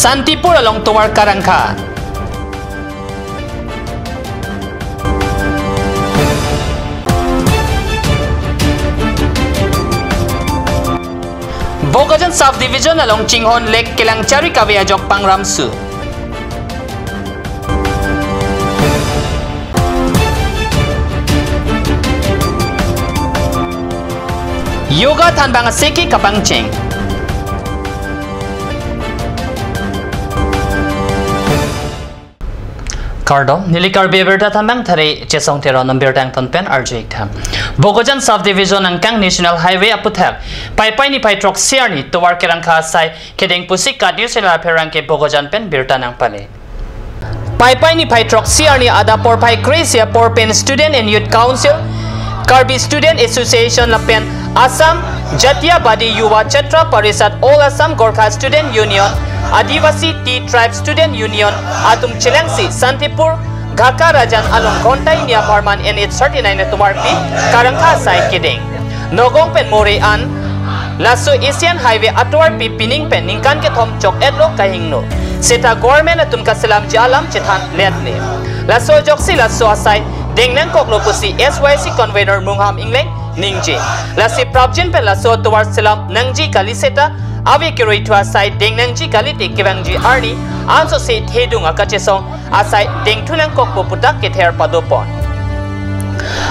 Santipur along Towar Karangkha. Bokajan Sub Division along Chinghon Lake Kelangchari Kavia Jok Pangramsu. Yoga Thanbang Seki Kapangcheng. Kardom Nilikar Beberta Thanbang Thare Chesong Tero Number Tang Ton Pen RJ Tham. Bokajan Sub Division Angkang National Highway Aputhak Pai Ni Pai Truck Siarni Towar Kerangkha Sai Kedeng Pusik Ka News Channel Pherang ke Bokajan Pen Birta Nang Pale. Pai Ni Pai Truck Siarni Ada Por Pai Crazy Por Pen Student and Youth Council Karbi Student Association Lapen Assam Jatiabadi Yuva Chhatra Parishad All Assam Gorkha Student Union Adivasi Tea Tribe Student Union Atum Chelangsi Santipur Ghaka Rajan along Ghontai Nia Parman NH 39 Tumarpi Karangkha Sai Kedeng Nogong Pen More An Lasso Asian Highway Atwar Pi Pining Pen Ningkan Ke Thom Chok Edlo Kahingno Seta Government Atum Kaselam Jalam Chethan Letle Lasso Joksi Lasso Asai Dengnang Koklo Pusi SYC Convener Mungham Ingleng Ningje Lasi Prabjin Pen Lasso Towar Selam Nangji Kaliseta Ave Kiroi Thua Sai Dengnangji Kalite Kewangji Arni Anso Se Thedung Akachesong Asai Dengthunang Kokpo Putak Kether Padopon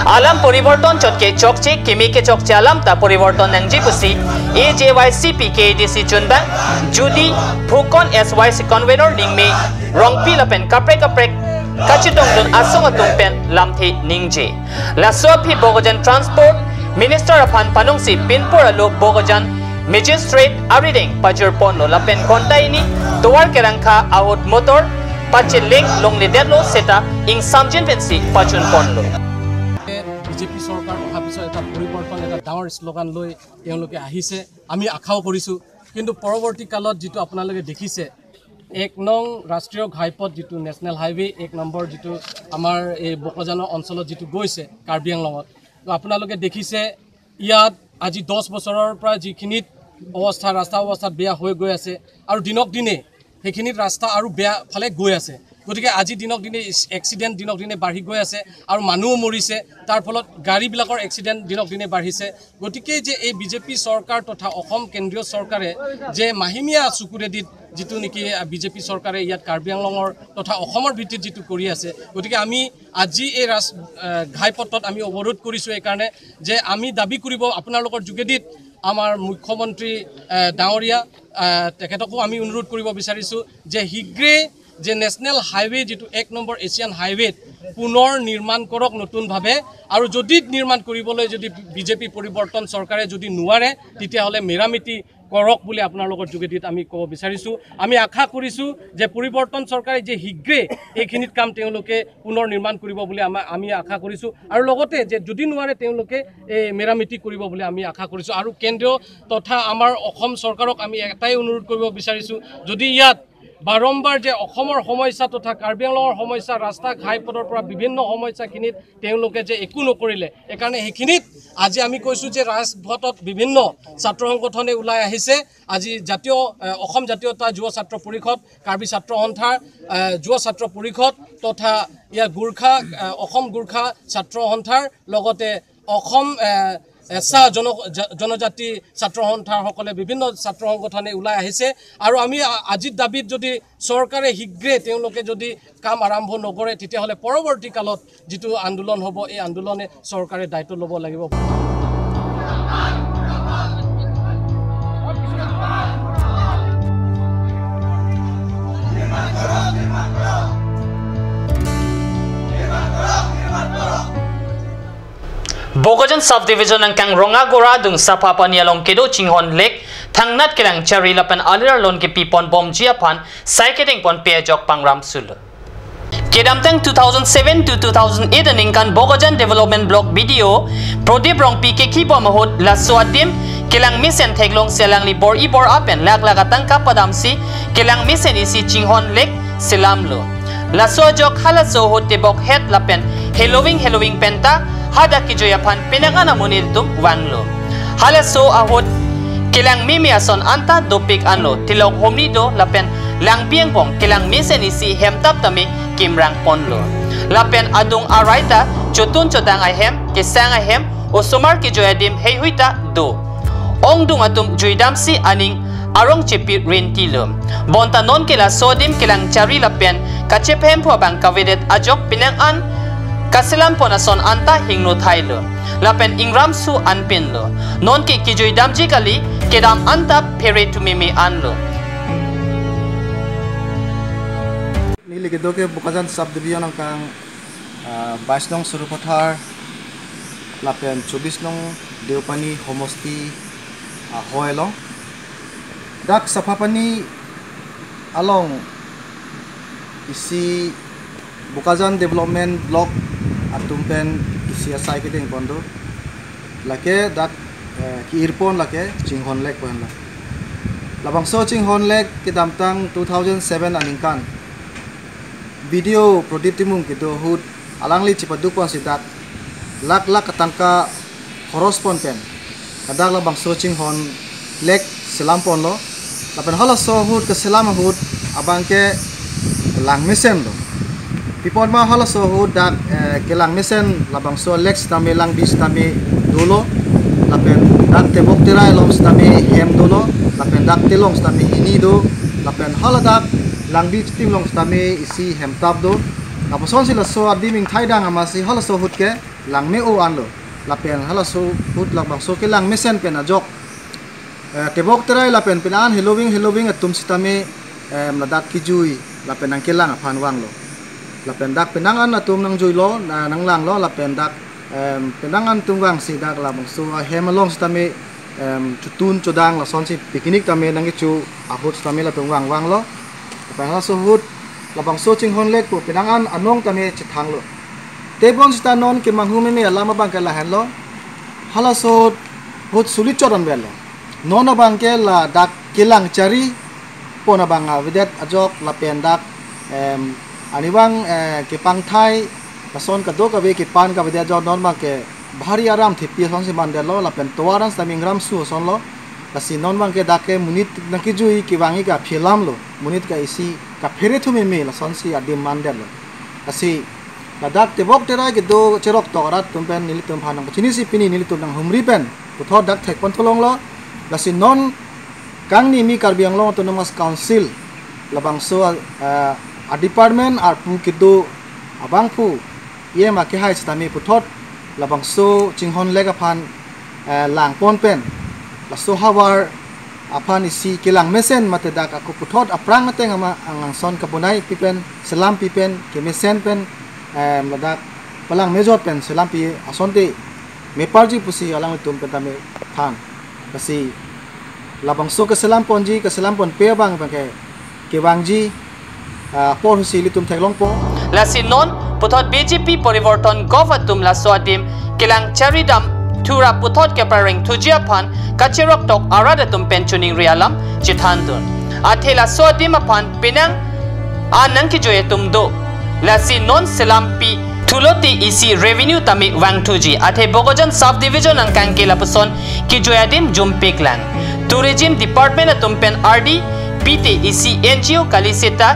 Alam Poriborton Chotke Chokche Kimike Chokche Alam Ta Poriborton Nangji Pusi AJYCP KDC Chunbang Judy Phukon SYC Convener Ningme Rongpi Lapen Kapre Kapre Kachidong Dun Asong Atumpen Lamthi Ningje Laso Phi Bogojan Transport Minister Aphan Panungsi Pinpur Alo Bogojan Magistrate Arideng Pajur Ponlo Lapen Kontaini Towar Kerangkha Ahut Motor Pache Link Longli Dedlo Seta Ing Samjin Pensi Pachun Ponlo BJP চৰকাৰ অহাৰ পিছত এটা পৰিৱৰ্তন এটা ডাঙৰ slogan লৈ তেওঁলোকে আহিছে, আমি আশাও কৰিছোঁ। কিন্তু পৰৱৰ্তী কালত যিটো আপোনালোকে দেখিছে এক নং ৰাষ্ট্ৰীয় ঘাইপথ যিটো নেশ্যনেল হাইৱে এক নম্বৰ যিটো আমাৰ এই বোকাজানৰ অঞ্চলত যিটো গৈছে কাৰ্বি আংলঙত, আপোনালোকে দেখিছে ইয়াত আজি 10 বছৰৰ পৰা যিখিনিত অৱস্থা ৰাস্তা অৱস্থাত বেয়া হৈ গৈ আছে আৰু দিনক দিনে সেইখিনিত ৰাস্তা আৰু বেয়া ফালে গৈ আছে। গতিকে আজি দিনক দিনে এক্সিডেণ্ট দিনক দিনে বাঢ়ি গৈ আছে আৰু মানুহো মৰিছে, তাৰ ফলত গাড়ীবিলাকৰ এক্সিডেণ্ট দিনক দিনে বাঢ়িছে। গতিকে যে এই বিজেপি চৰকাৰ তথা অসম কেন্দ্ৰীয় চৰকাৰে যে মাহিমীয়া চকুৰেদিত যিটো নেকি বিজেপি চৰকাৰে ইয়াত কাৰ্বি আংলঙৰ তথা অসমৰ ভিত্তিত যিটো কৰি আছে, গতিকে আমি আজি এই ঘাইপথত আমি অৱৰোধ কৰিছোঁ এইকাৰণে যে আমি দাবী কৰিব আপোনালোকৰ যোগেদিত আমাৰ মুখ্যমন্ত্ৰী ডাঙৰীয়া তেখেতকো আমি অনুৰোধ কৰিব বিচাৰিছোঁ যে শীঘ্ৰে যে নেশ্যনেল হাইৱে যিটো এক নম্বৰ এছিয়ান হাইৱেত পুনৰ নিৰ্মাণ কৰক নতুনভাৱে, আৰু যদি নিৰ্মাণ কৰিবলৈ যদি বিজেপি পৰিৱৰ্তন চৰকাৰে যদি নোৱাৰে তেতিয়াহ'লে মেৰামতি কৰক বুলি আপোনালোকৰ যোগেদিত আমি ক'ব বিচাৰিছোঁ। আমি আশা কৰিছোঁ যে পৰিৱৰ্তন চৰকাৰে যে শীঘ্ৰে এইখিনিত কাম তেওঁলোকে পুনৰ নিৰ্মাণ কৰিব বুলি আমি আশা কৰিছোঁ, আৰু লগতে যে যদি নোৱাৰে তেওঁলোকে এই মেৰামতি কৰিব বুলি আমি আশা কৰিছোঁ। আৰু কেন্দ্ৰীয় তথা আমাৰ অসম চৰকাৰক আমি এটাই অনুৰোধ কৰিব বিচাৰিছোঁ, যদি ইয়াত বাৰম্বাৰ যে অসমৰ সমস্যা তথা কাৰ্বি আংলঙৰ সমস্যা ৰাস্তা ঘাইপথৰ পৰা বিভিন্ন সমস্যাখিনিত তেওঁলোকে যে একো নকৰিলে, এইকাৰণে সেইখিনিত আজি আমি কৈছোঁ যে ৰাজপথত বিভিন্ন ছাত্ৰ সংগঠনে ওলাই আহিছে। আজি জাতীয় অসম জাতীয়তা যুৱ ছাত্ৰ পৰিষদ, কাৰ্বি ছাত্ৰ সন্থাৰ যুৱ ছাত্ৰ পৰিষদ তথা ইয়াৰ গোৰ্খা অসম গোৰ্খা ছাত্ৰ সন্থাৰ লগতে অসম চাহ জনজাতি ছাত্ৰ সন্থাৰসকলে বিভিন্ন ছাত্ৰ সংগঠনে ওলাই আহিছে। আৰু আমি আজিৰ দাবীত যদি চৰকাৰে শীঘ্ৰে তেওঁলোকে যদি কাম আৰম্ভ নকৰে তেতিয়াহ'লে পৰৱৰ্তী কালত যিটো আন্দোলন হ'ব এই আন্দোলনে চৰকাৰে দায়িত্ব ল'ব লাগিব। Bogajan Subdivision angkang Ronga Gora dung Sapa Panialong Kedo Chinghon Lake Thangnat Kelang Chari Lapan Alir Lon ke Pipon Bom Jiapan Saikedeng Pon Pejok Pangram Sul. Kedamtang 2007 to 2008 ningkan Bogajan Development Block BDO Prodip Rong PK Kibo Mahut Lasuadim Kelang Misen Theglong Selang Li Bor Ibor Apen Lak Lagatang Kapadamsi Kelang Misen Isi Chinghon Lake Selamlo. Lasojok Halaso Hotebok Het Lapen Halloween Halloween Penta Hada kijoyapan pinangana munil tum wanglo. Halaso ahot kilang mimi ason anta dopik anlo tilok homnido lapen langpiang pong kelang mesen isi hemtap tami kimrang ponlo lapen adung araita chotun chodang ahem kesang ahem osomar ki joyadim heihuita do ongdung atum juidamsi aning arong chepi rintilum bonta non kela sodim kelang cari lapen kachephem pho bang kavedet ajok pinang an kasilam ponason anta hingno thailo lapen ingram su anpinlo non ke kijoidamji kali kedam anta phere tumimi anlo Nili ke Bokajan sub division angkang 22 নং Sarupathar lapen 24 নং দেওপানী সমষ্টি হয় লং dak safapani along isi Bokajan development block atumpen isi asai ke ding bondo lake dak ki irpon lake chinghon lek pohen la labangso chinghon lek ki damtang 2007 aningkan video Pradip Timung ki do hut alangli chipadupon sidak lak lak katangka khoros pon pen kadak la bangso chinghon lek selam pon lo lapen hala so hut ke selam hut abangke lang mesen lo pipon ma hala so hut dak ke lang mesen la bangso lek stame lang bis stame dolo lapen dak tebok terai lom stame hem dolo lapen dak telong stame hini do lapen hala dak lang bis tim long stame isi hem tap do laposon sila so adiming thaidang amasi hala so hut ke lang me o anlo lapen hala so hut la bangso ke lang mesen pen ajok tebok terai lapen penan helowing helowing atum sitame ladak kijui lapen nang kelang aphan wang lo lapen dak penangan atum nang jui lo nang lang lo lapen dak penangan tungwang si dak la bangso hemalong sitame chutun chodang la son si picnic tame nang chu ahut sitame la tungwang wang lo lapen hala so hut la bangso chinghon lek pu penangan anong tame chithang lo tebon sitanon ke manghu me alama bang ke la han lo hala so hut sulit choron bel lo nono bangke la dak kilang cari pona banga videt ajok la pendak aniwang ke pangthai lason ka do ka ve ke pan ka videt ajok non bangke bhari aram thipi son si man de lo la pen toaran saming ram su son lo la si non bangke dake munit naki jui ke wangi ka philam lo munit ka isi ka phere thumi me la son si adim man de lo la si la dak tebok terai ke do cherok torat tumpen nilitum phanang chini si pini nilitum nang humri pen putho dak thek pon tholong lo la si non kang ni mi Karbi Anglong Autonomous Council labang so a department ar pu kido abang pu ye ma ke hai stami puthot labang so chinghon lega phan lang pon pen la so hawar aphan isi kelang mesen mate dak aku puthot aprang ateng ama angang son kabunai pipen selam pipen ke mesen pen ladak palang mejot pen selam pi asonte meparji pusi alang tum pen tame than kasi labang so ke selam ponji ke selam pon pe bang bang ke wangji por husi litum thaklong po lasi non puthot BJP poriborton govatum la soadim kelang charidam thura puthot ke pareng thujia phan kachirok tok arada tum penchuning rialam chithandun athela soadim aphan pinang anang ki joye tum do lasi non selam pi thuloti isi revenue tami wangthuji athe Bokajan sub division ang kangke lapuson ki joyadim jumpiklang tourism department atumpen RD PT isi NGO kaliseta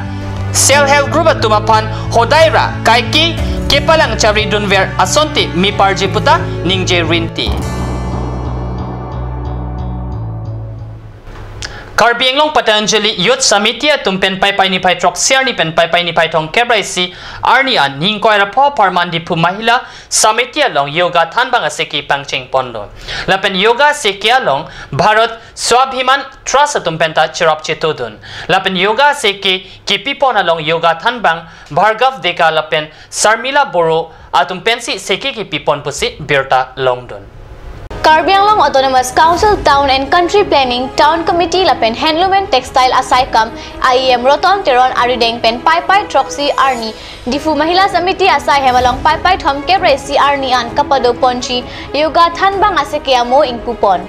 self help group atumapan hodaira kaiki kepalang chari dunver asonti mi parjiputa ningje rinti Karbi Anglong Patanjali Youth Samiti tumpen pai pai ni pai trok siar ni pen pai pai ni pai thong kebraisi arni an ningkoi ra pho parman diphu mahila samiti along yoga thanbang ase ki pangching pondo lapen yoga se ki along Bharat Swabhiman Trust tumpen ta chirap chetodun lapen yoga se ki kipi pon along yoga thanbang Bhargav Deka lapen Sarmila Boro atumpen si seki ki pipon pusi birta longdon Karbi Anglong Autonomous Council Town and Country Planning Town Committee lapen Handloom and Textile Asaikam IEM Roton Teron Arideng pen Pai Pai Troxy Arni Difu Mahila Samiti Asai Hemalong Pai Pai Thom Kebresi Arni an Kapado Ponchi Yoga Thanbang Asekiamo Ingpupon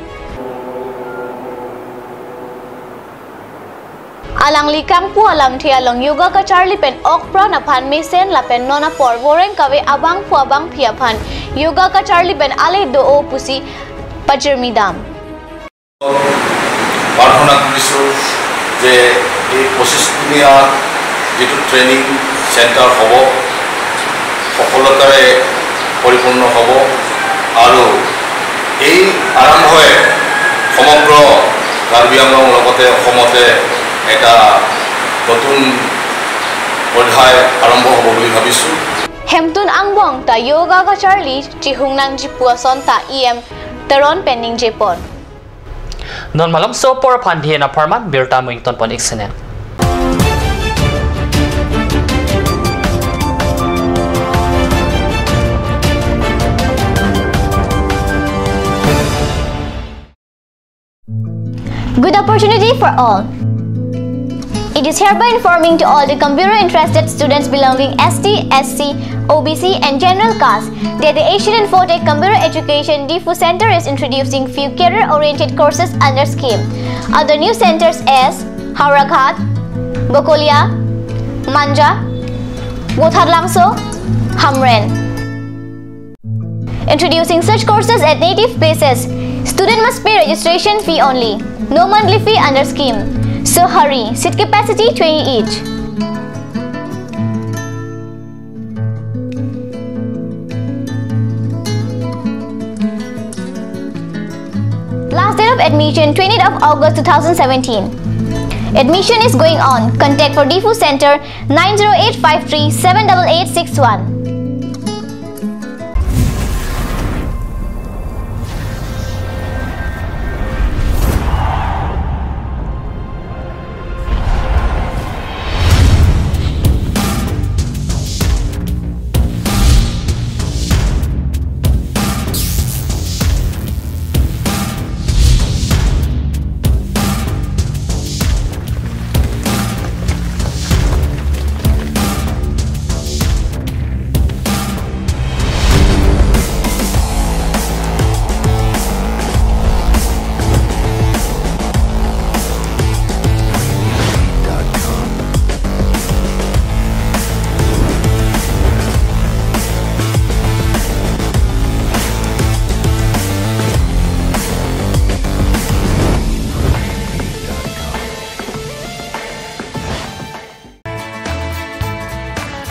Alangli Kangpu alam thia long yoga ka charli pen ok pran aphan mesen lapen nona por woreng kawe abang pu abang phia phan yoga ka charli pen ale do o pusi pachirmi dam প্ৰাৰ্থনা কৰিছোঁ। যে এই 25 দিনীয়া যিটো training centre হ'ব সফলতাৰে পৰিপূৰ্ণ হ'ব আৰু এই আৰম্ভই সমগ্ৰ কাৰ্বি আংলং লগতে অসমতে এটা নতুন অধ্যায় আৰম্ভ হ'ব বুলি ভাবিছোঁ। Hemtun Angbong ta yoga ka Charlie Chihungnang Jipua son ta EM Taron Penning Jepon. Non malam sopor phandie na parman birta muington pon iksene. Good opportunity for all. It is hereby informing to all the computer interested students belonging ST, SC, OBC and general caste that the Asian Infotech Computer Education Diphu Center is introducing few career-oriented courses under scheme. Other new centers as Howraghat, Bokolia, Manja, Gotharlangso, Hamren. Introducing such courses at native places. Student must pay registration fee only. No monthly fee under scheme. So hurry, seat capacity 20 each. Last date of admission 20th of August 2017. Admission is going on. Contact for Diphu Center 90853 78861.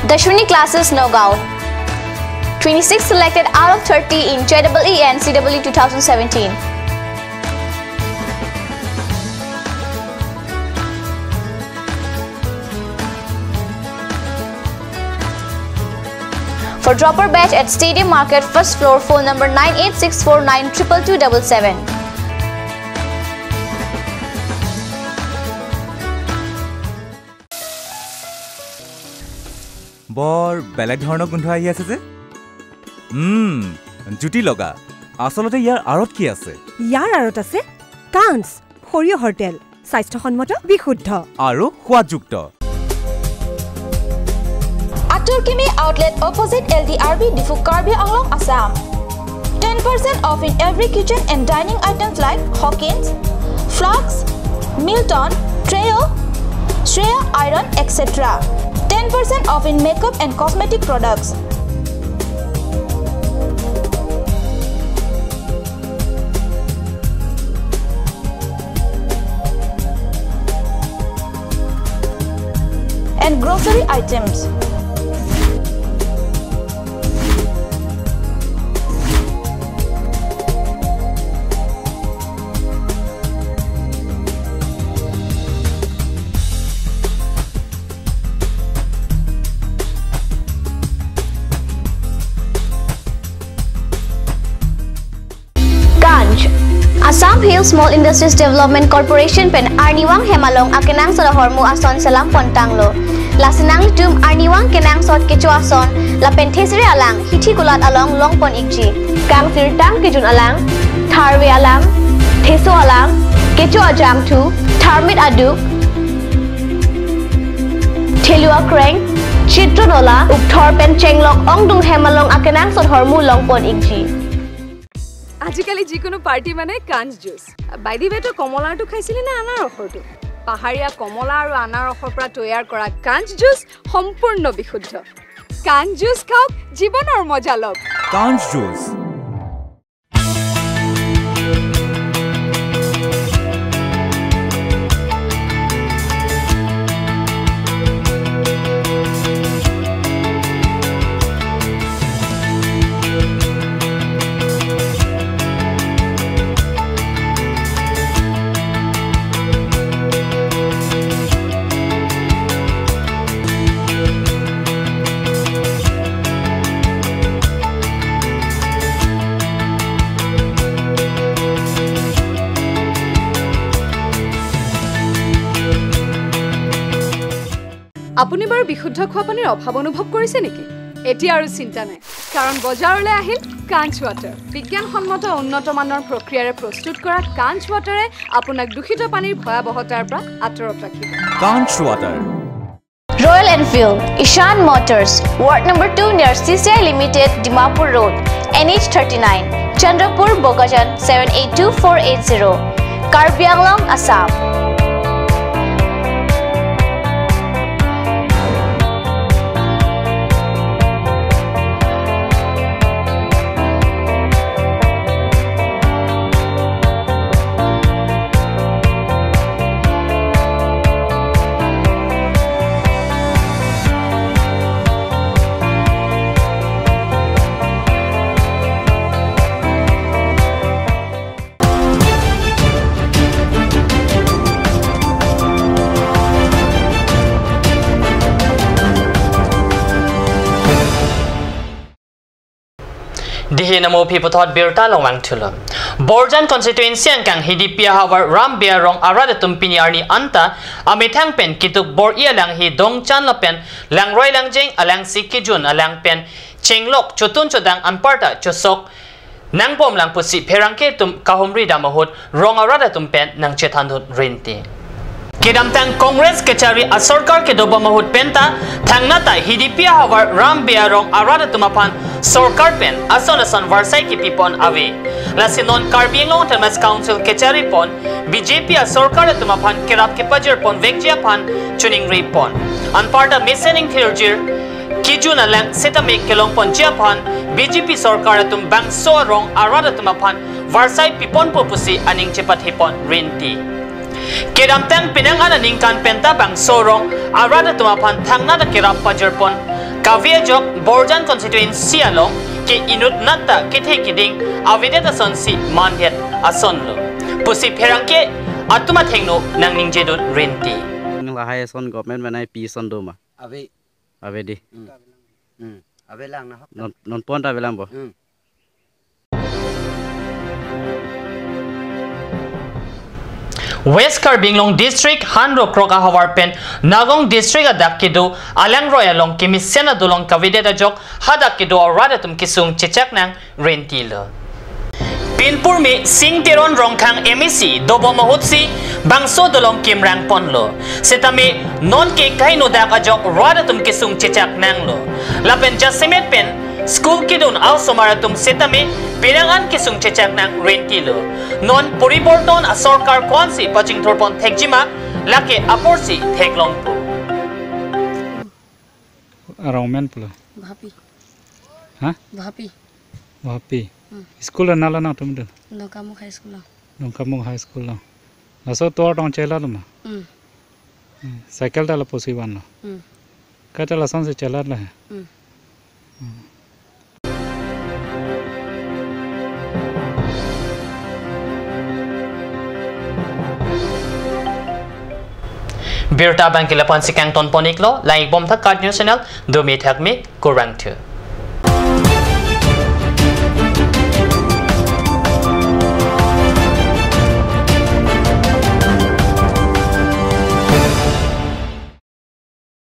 Dashwini classes Nagaon. 26 selected out of 30 in JEE and CEE 2017. For dropper batch at Stadium Market, first floor, phone number 9864922277. বৰ বেলেগ ধৰণৰ গোন্ধ আহি আছে যে জুতি লগা। আচলতে ইয়াৰ আঁৰত কি আছে? ইয়াৰ আঁৰত আছে কাঞ্চ সৰিয়হৰ তেল, স্বাস্থ্যসন্মত, বিশুদ্ধ আৰু সোৱাদযুক্ত। Aturkimi outlet opposite LDRB Diphu Karbi Anglong, Assam. 10% off in every kitchen and dining items like Hawkins, Flux, Milton, Treo, Shreya Iron, etc. 10% off in makeup and cosmetic products. And grocery items. Assam Hill Small Industries Development Corporation pen Arniwang Hemalong akenang solohormu ason salam pontanglo. Lasinang litum Arniwang kenang sot kecho ason lapen thesre alang hithi kulat along long pon ikji. Kang sirtang kijun alang, tharwe alang, theso alang, kecho ajang thu, tharmit aduk, thelua kreng, chitronola, upthor pen chenglok ongdung hemalong akenang sothormu long pon ikji. আজিকালি যিকোনো party মানে কাঞ্চ juice. By the ৱে, তই কমলাৰটো খাইছিলি নে আনাৰসৰটো? পাহাৰীয়া কমলা আৰু আনাৰসৰ পৰা তৈয়াৰ কৰা কাঞ্চ জুচ সম্পূৰ্ণ বিশুদ্ধ। কাঞ্চ জুচ খাওক, জীৱনৰ মজা লওক। কাঞ্চ জুচ। আপুনি বাৰু বিশুদ্ধ খোৱা পানীৰ অভাৱ অনুভৱ কৰিছে নেকি? এতিয়া আৰু চিন্তা নাই, কাৰণ বজাৰলৈ আহিল কাঞ্চ ৱাটাৰ। বিজ্ঞানসন্মত উন্নত মানৰ প্ৰক্ৰিয়াৰে প্ৰস্তুত কৰা কাঞ্চ ৱাটাৰে আপোনাক দূষিত পানীৰ ভয়াৱহতাৰ পৰা আঁতৰত ৰাখিব। Kanch water. Royal Enfield, Ishan Motors, Ward number 2 near CCI Limited, Dimapur Road, NH 39, Chandrapur, Bokajan 782480, Karbi Anglong, Assam. Dihinamo pipothot birta longwang thulum. Borjan constituency angkang hidipia hawar ram bia rong arada tumpini arni anta amithang pen kituk bor ia lang hi dongchan lapen lang roi langjeng alang sikijun alang pen chenglok chutun chodang amparta chosok nangbom lang pusi pherangke tum kahumri damahut rong arada tumpen nang chethandut rinti. Kedamtang Congress kechari asarkar ke doba mahut penta thangnata hidipia hawar ram bia rong arada tumapan sarkar pen ason ason varsai ki pipon ave lasinon Karbi Anglong Autonomous Council kechari pon BJP sarkar tumapan kerap ke pajer pon vekjia pan chuning ri pon anparta misening thirjir kijun alang setame kelong pon jiapan BJP sarkar tum bangso rong arada tumapan varsai pipon popusi aning chepat hipon rinti. Kedamtang pinang ana ningkan penta bang sorong arada tumapan thangna da kerap pajerpon kaviajok Borjan constituency along ke inut natta kethe kiding avideta sonsi manhet asonlo pusi pherangke atuma thengno nangning jedut renti lahai son government manai pi son doma ave ave di ave lang na non pon ta belang bo. West Karbi Anglong District Hanro Kroka Hawar Pen Nagong District Adakido Alang Roy Along Kimisena Dolong Kavideta Jok Hadakido Aradatum Kisung Chechaknang Rentilo. Pinpur me Sing Teron Rongkhang MEC Dobo Mahutsi Bangso Dolong Kimrang Ponlo Setame Non Ke Kaino Dak Ajok Radatum Kisung Chechaknang Lo Lapen Jasimet Pen School kidun al somaratum setame pinangan kisung chechaknang rentilo non poriborton a sarkar kwansi paching thorpon thekjima lake aporsi theklongpu aromen pula bhapi ha bhapi bhapi school nala na tum de Nongkamuk high school Nongkamuk high school la aso to tong chela luma cycle dala posiban la ka chala san se chala la Birta Bank Lapan Sikang Ton Poniklo, Lai Bom Thakat News Channel, Dumi Thakmi, Kurang Tu.